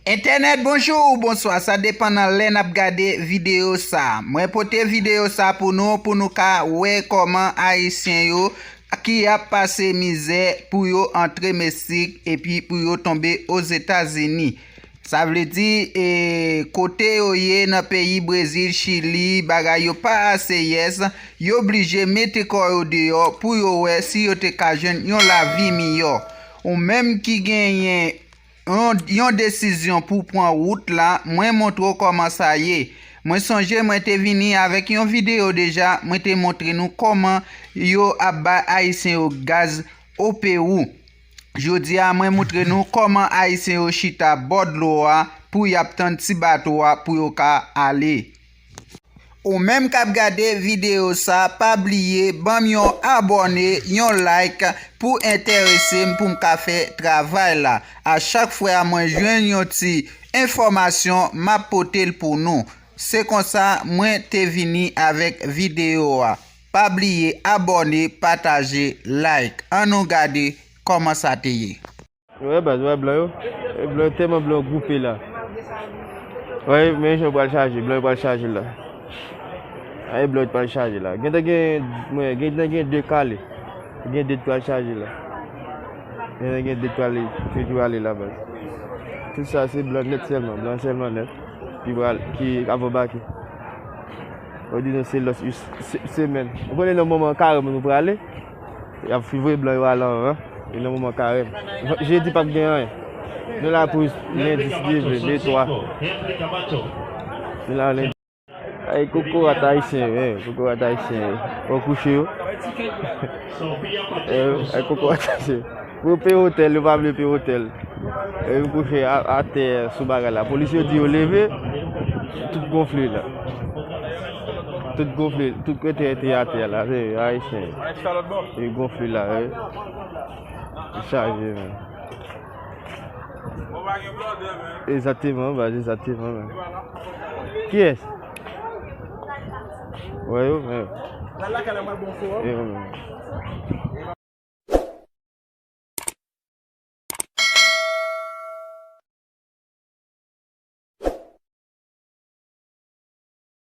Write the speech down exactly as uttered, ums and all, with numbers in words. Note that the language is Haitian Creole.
Entènèt, bonjou ou bonswa, sa depann nan lè n ap gade videyo sa. Mwen pote videyo sa pou nou, pou nou ka wè kòman Ayisyen yo ki ap pase mizè pou yo antre Meksik epi pou yo tonbe Ozetazini. Sa vle di, e, kote yo ye nan peyi Brezil, Chili, bagay yo pa ase yès, yo blije mete kò yo deyò pou yo wè si yo te ka jwenn yon lavi miyò. Ou menm ki genyen yon, yon desizyon pou pran wout la, mwen montre w kòman sa ye. Mwen sonje mwen te vini avèk yon videyo deja, mwen te montre nou kòman yo ap bay Ayisyen yo gaz o Pewou. Jodi a, mwen montre nou kòman Ayisyen yo chita bò dlo a pou y ap tann ti bato a pou yo ka ale. Ou menm k ap gade videyo sa, pa bliye ban m yon abòne, yon like pou enterese m pou m ka fè travay la. A chak fwa mwen jwenn yon ti enfòmasyon, m ap pote l pou nou. Se konsa mwen te vini avèk videyo a. Pa bliye abòne, pataje, like. Ann nou gade kòman sa te ye. Wè baz, wè blan yo. E blan yo tèlman blan yo gwoupe la. Wè, men jan yo pral chaje, blan yo pral chaje la. Ay, blan yo pral chaje la. Gentan gen, mwen, gentan gen de k ale. Gen de k pral chaje la. Gentan gen de k pral, ki, ki pral ale la baz. Tout sa se blan nèt sèlman, blan sèlman nèt. Ki pral, ki ap anbake. Yo di nou se lòs, se, semèn. Ou konnen nan moman karèm nou prale. Y ap voye blan yo ale anvan. E nan moman karèm. Jedi p ap gen anyen. Nou la pou lendi si Dye vle, le twa. Nou la lendi. Ay kokorat ayisyen yo, eh, kokorat ayisyen yo. Yo kouche yo. Eh, ay kokorat ayisyen yo. Pou yo peye otèl, yo pa vle peye otèl. E yo kouche a, atè sou bagay la. Polis yo di yo leve, tout gonfle la. Tout gonfle, tout kote te atè la, se ayisyen. Yo gonfle la, wi. Li chaje, men. Egzakteman, baz, egzakteman, men. Kiyès? Wè yo, men. Yo, men.